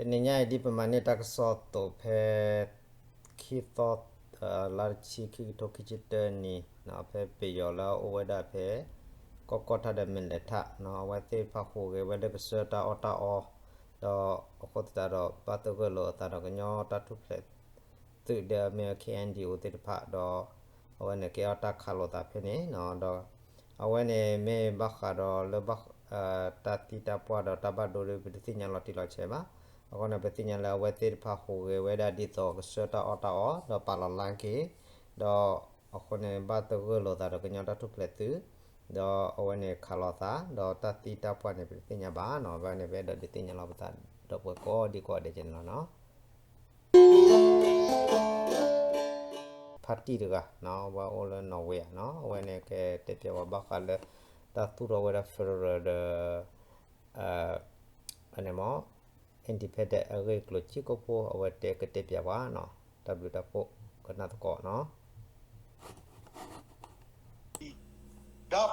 တနံၤညါအံၤ ဒ်ပမၤန့ၢ်တၢ်ကစီၣ်အသိးဖဲ ခံသီ လါတဆံ ခံကထိခံဆံတၢနံၣ် ဖဲပယီၤလၢအအိၣ်ဝဲဒၣ်ဖဲ ကီၢ်ကီၢ်ထၣ်ဒီးမဲၢ်လဲၤထၣ် အဝဲသ့ၣ်တဖၣ်ဟူးဂဲၤဝဲလၢကဆှၢတၢ်အီၣ်တၢ်အီ ဒီးအဃိသတးဒီး ဘၣ်သဂၢၢ်လိာ်အသးဒီးကညီတၢ်ထူၣ်ဖျဲးသုးဒီးအမ့ၢ် KNDO သ့ၣ်တဖၣ်ဒီး အဝဲန့ၣ်ကဲထီၣ်တၢ်ခးလိာ်သးဖဲန့ၣ် ဒီး အဝဲန့ၣ်မ့ၢ်ဘၣ်ဃးဒီးလၢ တၢ်သံတၢ်ပှၢ်ဒီးတၢ်ဘၣ်ဒိဒီး ပတသ့ၣ်ညါလီၤတံၢ်လီၤဆဲးဘၣ်. အဃိန့ၣ် ပသ့ၣ်ညါလၢအဝဲသ့ၣ်တဖၣ်ဟူးဂဲၤဝဲဒၣ်ဒ်သိးကဆှၢတၢ်အီၣ်တၢ်အီ ဒီးပာ်လီၤလၢက့ၤ ဒီးအဃိန့ၣ် ဘၣ်သဂၢၢ်လိာ်သးဒီးကညီတၢ်ထူၣ်ဖျဲးသုး ဒီးအဝဲန့ၣ်ခးလိာ်သး ဒီးတၢ်သံတၢ်ပှၢ်န့ၣ် ပတသ့ၣ်ညါဘၣ်နီၤ. ဘၣ်န့ၣ် ပအဲၣ်ဒိးဒုးသ့ၣ်ညါလီၤပသးဒီးပှၤကိးဒံကိးဂၤဒဲးကန့ၣ်လီၤနီၤ. ဖါတံၢ်တဂၤ အဝဲအိၣ်လၢ Norway ဧါနီၤ, အဝဲန့ၣ်ကတဲပၠးဝဲဘၣ်ဃးလၢ တၢ်သူၣ်ထီၣ်ဝဲဒၣ် federal ဒီး န့ၣ်မ့ၢ် independent အဂ့ၢ်အကျိၤ စ့ၢ်ကီးဖိ အဝဲတဲကတဲပၠးပှၤနီၤ, တၢ်ဘျုးတၢ်ဖှိၣ်ကနၣ်သကိးနီၤ. ဒီး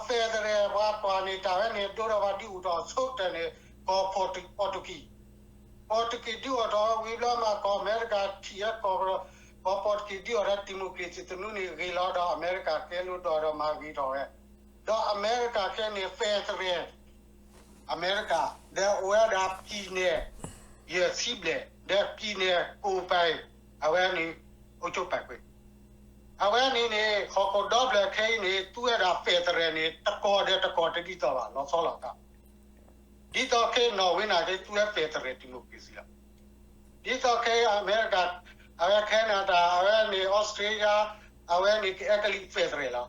federal ပှၤကွၢ်န့ၣ် တၢ်ဝဲန့ၣ် ဒိၣ်ထီၣ်ဘၣ်ဒုးအိၣ်ထီၣ်အဆိကတၢၢ်န့ၣ် ကီၢ် Portuguese, Portuguese ဒုးအိၣ်ထီၣ်ဝံၤဘျီမး ကီၢ်အမဲရကၤထံၣ်ဝဲကီၢ် ကီၢ် Portuguese ဒုးအိၣ်ထီၣ် democracy သနူန့ၣ် ဂ့ၤလီၤဒီး အမဲရကၤကဲလိာ်ဒီးဒီးမၤဂ့ၤထီၣ်ဝဲ, ဒီးအမဲရကၤခဲအံၤန့ၣ် federal အမဲရကၤ ဒီးအိၣ်ဝဲဒၣ် ပြည်နယ် ယဲၢ်ဆံဘျဲၣ် ဒီး ပြည်နယ်ကိုယ်ပိုင် အဝဲန့ၣ် အုပ်ချုပ်ပိုင်ခွင့် အဝဲန့ၣ်န့ၣ် ဟီၣ်ခိၣ်ဒီဖျၢၣ်ခဲအံၤန့ၣ် သူဝဲဒၣ် federal န့ၣ် တကီၢ်ဒီးတကီၢ်တဒ်သိးဘၣ် လီၤဆီလိာ်သး ဒ်သိးခဲအံၤ Norway န့ၣ်က့ သူဝဲ federal democracy လီၤ. ဒ်သိးခဲအံၤ အမဲရကၤ အဝဲ Canada အဝဲန့ၣ် Australia အဝဲန့ၣ် ကအဲကလံး federal လီၤ.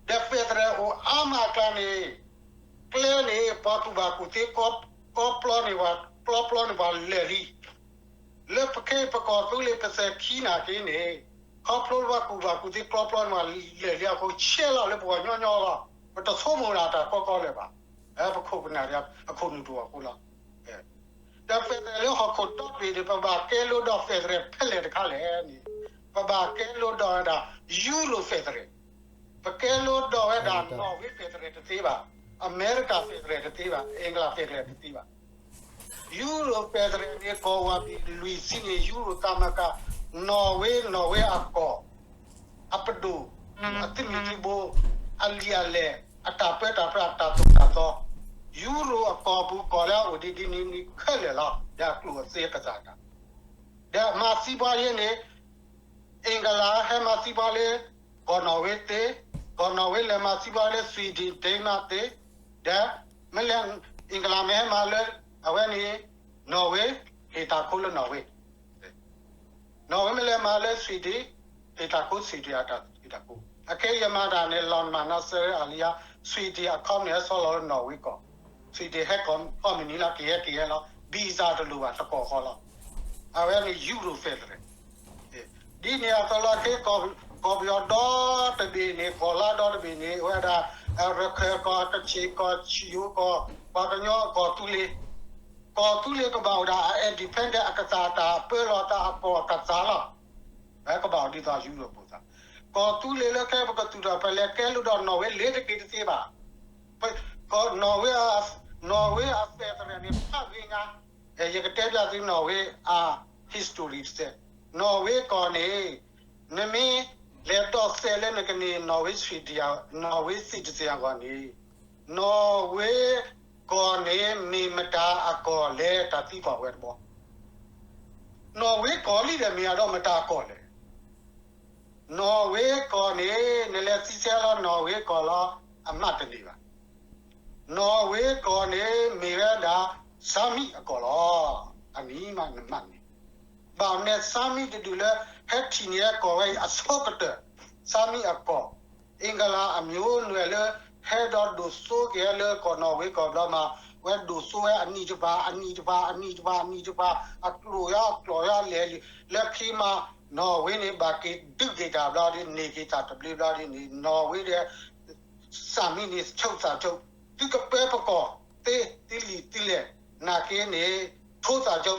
ဒီး federal အိၣ်အါမးအကျါန့ၣ် ကျဲန့ၣ် ပှၤကူၣ်ဘၣ်ကူၣ်သ့ ကီပျီန့ၢ်ပှၤ ကျီပျီန့ၢ်ပှၤလၢာ်လံ လၢပခဲအံၤပကီၢ်သူလ့ၤပသဲးခံနာ်က့န့ၣ် ခီဖျိလၢပှၤကူၣ်ဘၣ်ကူၣ်သ့ကျီပျီန့ၢ်ပှၤလၢာ်လံအဃိ ဆဲးလီၤလၢပဂီၢ်ညီညီလီၤ. ပတဆိကမိၣ်ဒၣ်တၢ်ကီကီလၢၤဘၣ်. ပခိၣ်ပနၢ်အခိၣ်နူာ်တအိၣ်အဃိလီၤ. ဒီး federal လၢဟီၣ်ခိၣ်ဒီဘ့ၣ်န့ၣ် ပဘၣ်ကဲလိာ်ဒီး federal ဖဲလဲၣ်တခါလဲၣ်န့ၣ် ပဘၣ်ကဲလိာ်ဒီးဝဲဒၣ် Euro federal ပကဲလိာ်ဒီးဝဲဒၣ် Norway federal တသ့ဘၣ်, အမဲရကၤ federal တသ့ဘၣ်, England federal တသ့ဘၣ်. Euro federal န့ၣ် ကီၢ်ဝးဘ့ၣ်လွံၢ်ဆံန့ၣ် Euro သမဂ္ဂ Norway, Norway အကီၢ် အပဒိၣ်, အသုးမုၢ်သုးဘိ, အလံာ်အလဲၢ်, အတၢ်ပၢတၢ်ပြး အတၢ်သိၣ်တၢ်သီ, Euro အကီၢ်ပူၤကီၢ်လၢအအိၣ်ဒ်ဒ်န့ၣ်န့ၣ်ခဲလၢာ်လီၤ. ဒီးအကျိၣ်အစ့အကစၢ်တၢ် ဒီးမၤသံပှၤယဲန့ၣ် England ဟဲမၤသံပှၤလၢ ကီၢ် Norway သ့, ကီၢ် Norway လဲၤမၤသံပှၤလၢ Sweden, Denmark သ့, ဒီး မ့ၢ်လဲၣ် England မ့ၢ်ဟဲမၤလၢ အဝဲန့ၣ် Norway ဟ့ၣ်တၢ်ခိလၢ Norway, Norway မ့ၢ်လဲၤမၤလၢ Sweden ဟ့ၣ်တၢ်ခိ Sweden အတၢ်ဟ့ၣ်တၢ်ခိ, အခဲအံၤယမၤတၢ်န့ၣ် လီၤမၢ်နီၣ်စဲအလံယါ Sweden အခီပညီဟဲဆီလီၤလၢ Norway ကီၢ်, Sweden ဟဲခီပညီလီၤ က့ၤဟဲက့ၤဟဲလီၤ visa တလိၣ်ဘၣ်တကီၢ်ဃီလီၤ. အဝဲန့ၣ် Euro federal ဒ်န့ၣ်အသိးလီၤခဲ ကီၢ်ပယီၤဒီတဘ့ၣ်န့ၣ် ကီၢ်လါဒီတဘ့ၣ်န့ၣ် အဝဲဒၣ် ရခိုင်ကီၢ်, ကချင်ကီၢ်, ကၠိကီၢ်, ပှၤကညီကီၢ်သူလ့ၤ, ကီၢ်သူလ့ၤကဘၣ်အိၣ်ဒၣ်အ independent အကစၢ်တၢ်ပၢလီၤသးအကီၢ်အကစၢ်လီၤ. ကဘၣ်အိၣ်ဒ်သိး Euro ပူၤသး, ကီၢ်သူလ့ၤလၢခဲပကသူၣ်ထီၣ် ပလဲၤကဲလိာ်ဒီး Norway လ့ၤတက့ၤတသ့ဘၣ်. ကီၢ် Norway, Norway အ federal န့ၣ် ဖးဂ့ၤညါ, ယကတဲပျးသု Norway အ history တစဲး, Norway ကီၢ်န့ၣ် နမ့ၢ်လဲၤဒီးစဲးလၢနကန့ၢ် Norway citizen, Norway citizen အဂီၢ်န့ၣ် Norway ကီၢ်န့ၣ် မ့ၢ်မတၤအကီၢ်လဲၣ်တၢ်သံကွၢ်ဝဲတဘီ, Norway ကီၢ်လံဒီးမ့ၢ်အဒီးမတၤအကီၢ်လဲၣ်. Norway ကီၢ်န့ၣ် နလဲၤသံဆဲးလီၤ Norway ကီၢ်လီၤ အမးတန့ၢ်ဘၣ်. Norway ကီၢ်န့ၣ် မ့ၢ်ဝဲဒၣ် Sami အကီၢ်လီၤ. အနံၤမးနမးန့ၣ် ဘၣ်မနုၤ Sami တဒူၣ်လၢ ဟဲထံၣ်န့ၢ်ကီၢ်ဝဲအံၤ အဆိကတၢၢ်, Sami အကီၢ်, England အမျိုးနွယ်လၢ ဟဲဒီးဒိၣ်စိက့ၤလၢကီၢ် Norway ကီၢ်ဘျီမး ဝဲဒိၣ်စိဝဲအနံၣ်တဖၣ် အနံၣ်တဖၣ် အနံၣ်တဖၣ် အနံၣ်တဖၣ် အကျိၣ်ယါအကျိၣ်ယါလဲၤလံ လၢခံမး Norway န့ၣ် ဘၣ်က့ၤဒုးက့ၤတၢ်ဘျီဒ်န့ၣ် က့ၤတၢ်တဘျုးဘျီဒ်န့ၣ် Norway ဒီး Sami န့ၣ် ဆိကမိၣ်သးဆိ သုကပၢပကီၢ်သ့ သုလံာ်သုလဲၢ် နာ်က့န့ၣ် ဆိကမိၣ်သးဆိ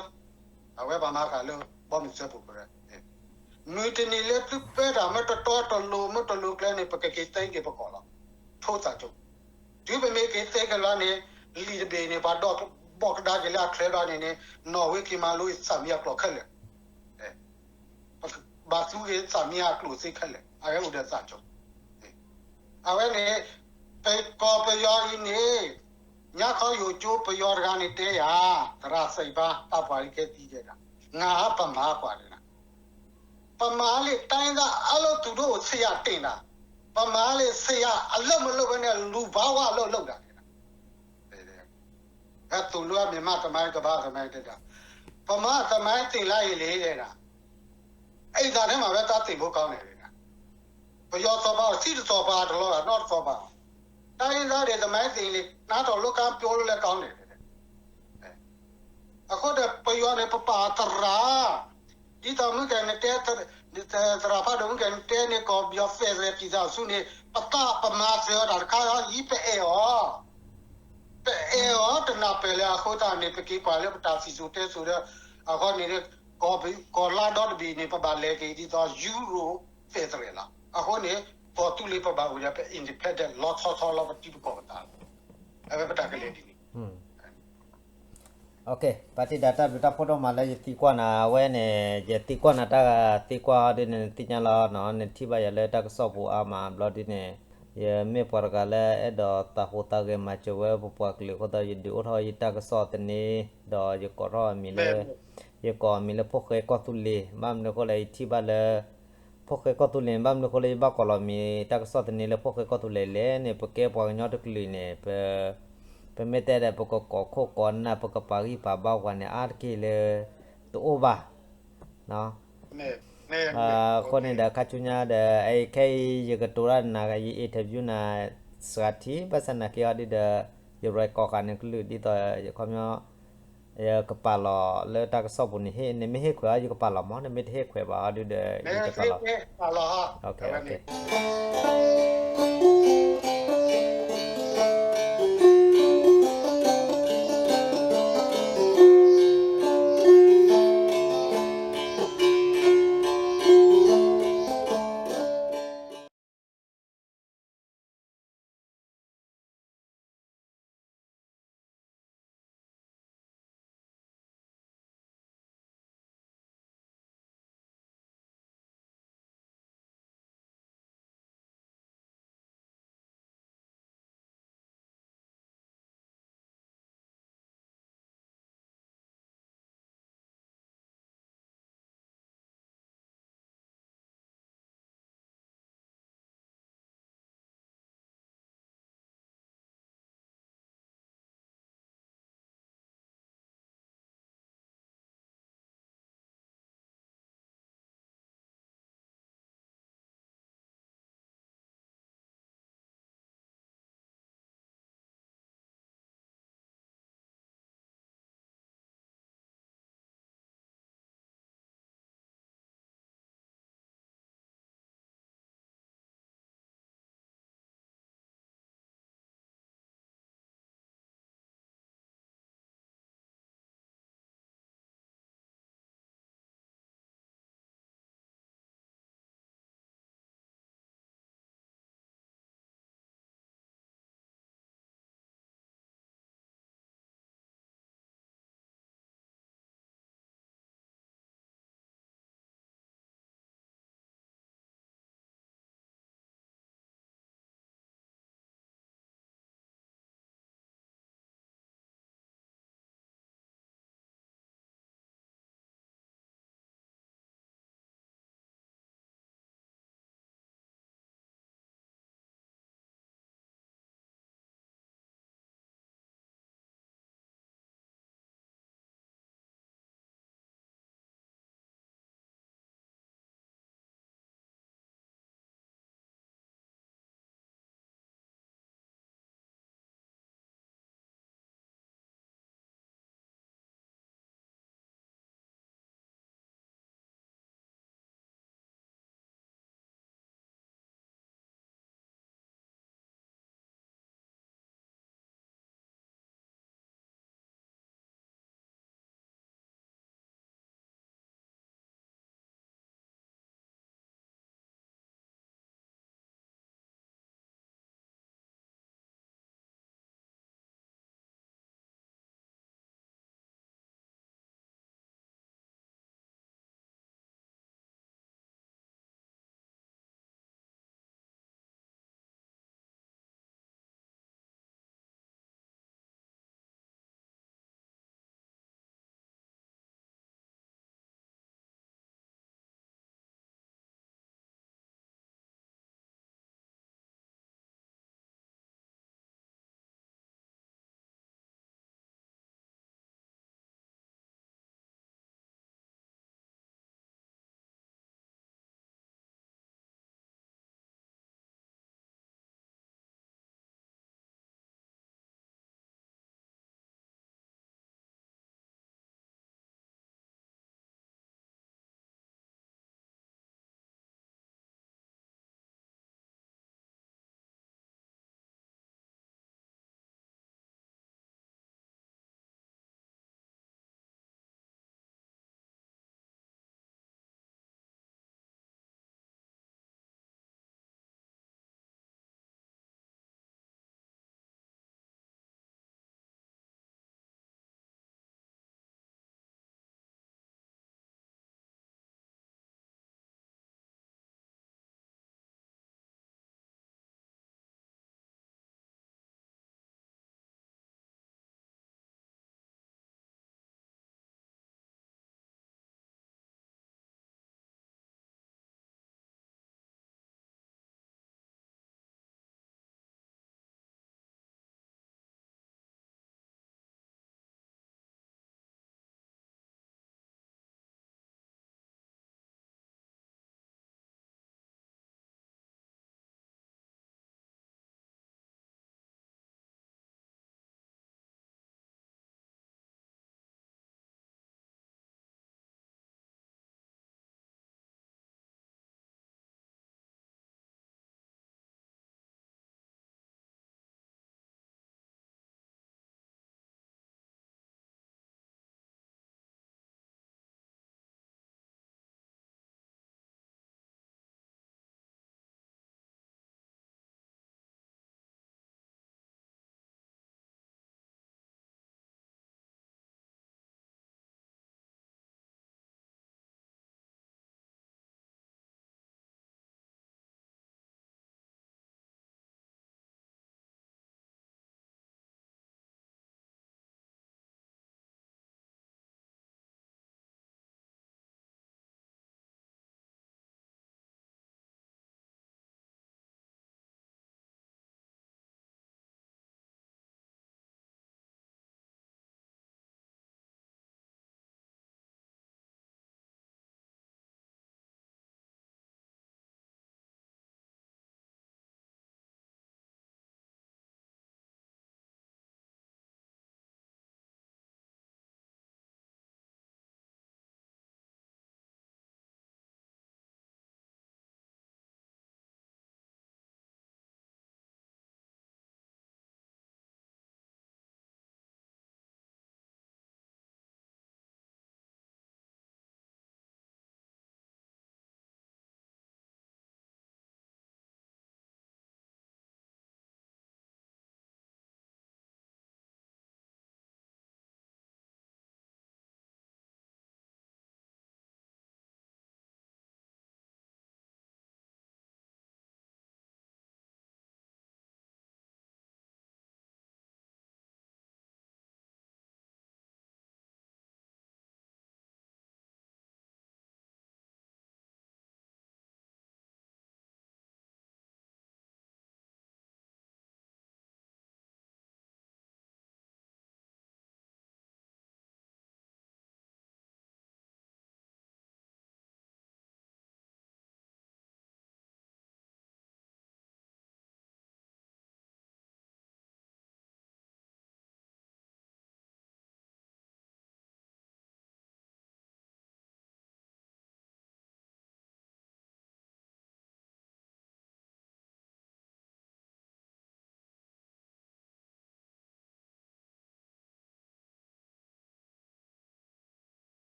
အဝဲပှၤမၤဃာ်လၢ ဘီမုၢ်စၢဖှိၣ်ကရၢ မုၢ်တနံၤလၢသုပၢတၢ်မ့ၢ်တတီတလိၤ မ့ၢ်တလိၤကျဲန့ၣ် ပကက့ၤသ့က့ၤပကီၢ်လီၤ. ဆိကမိၣ်သးဆိ တုၤပမ့ၢ်က့ၤသ့က့ၤလီၤန့ၣ် လံာ်တဘ့ၣ်န့ၣ် ပှၤဒီး ဘီၣ်ကဒါက့ၤလၢအချၢဒီးန့ၣ်န့ၣ် နီၣ်ဝ့က့ၤမၤလိသးမံအကျိာ်ခဲလၢာ်, ဘၣ်သူက့ၤသးမံအကျိာ်သ့ခဲလၢာ် အဝဲအိၣ်ဒီးသးကၠီ, အဝဲန့ၣ် ပကီၢ်ပယီၤအံၤန့ၣ် ညါခီယိာ်ကၠိပယီၤတဂၤန့ၣ်တဲယၤ, သရၣ်သံဘါ တၢ်ပှၤလံခဲသံကဲဒၣ်, နပမၤကွၢ်န့ၣ် ပမၤလၢတိုင်းရင်းသားအလုပ်သူတို့ဆရာတင်တာ, ပမၤလၢဆရာအလုပ်မလုပ်ဘဲနဲ့ လူဘာဝအလုပ်လုပ်တာ ဟဲသိၣ်လိအီၤ မြန်မာ့သမိုင်း ကမ္ဘာ့သမိုင်း တဲဒၣ်, ဗမာ့သမိုင်းသင်လိုက်ရင်လေ တဲဒၣ်, အိမ်သာထဲမှာပဲ သွားသင်ဖို့ကောင်းတယ် တဲဒၣ်, ပယီၤစီၤပၤ စံးတစီၤပၤတလီၤဂာ် နီတစီၤပၤ, တိုင်းရင်းသားတွေ သမိုင်းသင်လေ နားထောင်လုပ်ကောင်း ပြောလို့လည်းကောင်းတယ် တဲဒၣ်. အဃိဒီး ပယီၤန့ၣ် ပပာ်သရၣ်, ဒ်သိးမုၢ်ကဲန့ၣ်တဲ, သရၣ်ဖးဒိၣ်မုၢ်ကဲန့ၣ်တဲန့ၣ် ကီၢ်ပယီၤ federal ပြည်ထောင်စုန့ၣ် ပသးပမၤစၢၤအီၤတၢ်တခါအံၤ ပအဲၣ်အီၤ, ပအဲၣ်အီၤတနၢ်ပၢၢ်လၢအဃိသတးန့ၣ် ပက့ၤကွၢ်လၢပတၢ်စံၣ်စိၤတဲစိၤဒီး အဃိန့ၣ် ကီၢ်လါဒီတဘ့ၣ်န့ၣ် ပဘၣ်လဲၤက့ၤဒ်သိး Euro federal လီၤ. အဃိန့ၣ် ကီၢ်သူလ့ၤပဘၣ်အိၣ်ဒီးပ independent လီၤဆီဆီလီၤ ပတံၤပကီၢ်ပသးလီၤ. အဝဲပတၢ်ကလဲၤဒ်န့ၣ် ပာ်တံၢ်ဒၣ်တၢ်ဘျုးတၢ်ဖှိၣ်ဒိၣ်မးလၢယသံကွၢ်နၤ အဝဲန့ၣ် ယသံကွၢ်နၤတၢ်သံကွၢ်အီၤဒ်န့ၣ် နသ့ၣ်ညါလီၤနီၤ နထံၣ်ဘၣ်ယၤလၢတၢ်ကစီၣ်ပူၤအါမးဘျီဒ်န့ၣ် ယမ့ၢ်ပှၤတဂၤလၢအဲၣ်ဒိးသးဟူးသးဂဲၤမၤစၢၤဝဲပပှၤကလုာ်အဃိသတး ယဒုးအိၣ်ထီၣ်ယတၢ်ကစီၣ်သန့ ဒီးယကိးထီၣ်အမံၤလၢ ယကိးအမံၤလၢဖိၣ်ဃဲကီၢ်သူလ့ၤ ဘၣ်မနုၤအဃိလဲၣ် ယထံၣ်ဘၣ်လၢ ဖိၣ်ဃဲကီၢ်သူလ့ၤန့ၣ် ဘၣ်မနုၤအဃိလၢယဘၣ်ကိးလီၤမံၤ တၢ်ကစီၣ်သန့လၢဖိၣ်ဃဲကီၢ်သူလ့ၤလဲၣ်န့ၣ် ပကဲပှၤကညီတကလုာ်န့ၣ် ပ ပမ့ၢ်တဲဒီး ပကကိးခိၣ်ကိးနၢ် ပကပာ်ဂံၢ်ပာ်ဘါပှၤန့ၣ် အါတက့ၢ်လၢ တအိၣ်ဘၣ်. အဃိန့ၣ်ဒီး ခါဆူညါဒီး အခဲအံၤ ယကတိၤတၢ်နၤ ယ interview နၤ စှၤထံ ဘၣ်ဆၣ်နာ်က့အီၤဒ်ဒီး ယ record ဃာ်န့ၣ်ကလုာ် ဒ်သိးယခီပညီ ယကပာ်လီၤလၢတၢ်ကစီၣ်ပူၤန့ၣ် နမ့ၢ်ဟ့ၣ်ခွဲးအီၤ ယကပာ်လီၤမး နမ့ၢ်တဟ့ၣ်ခွဲးဘၣ်အီၤဒ်ဒီး ယတပာ်လီၤ.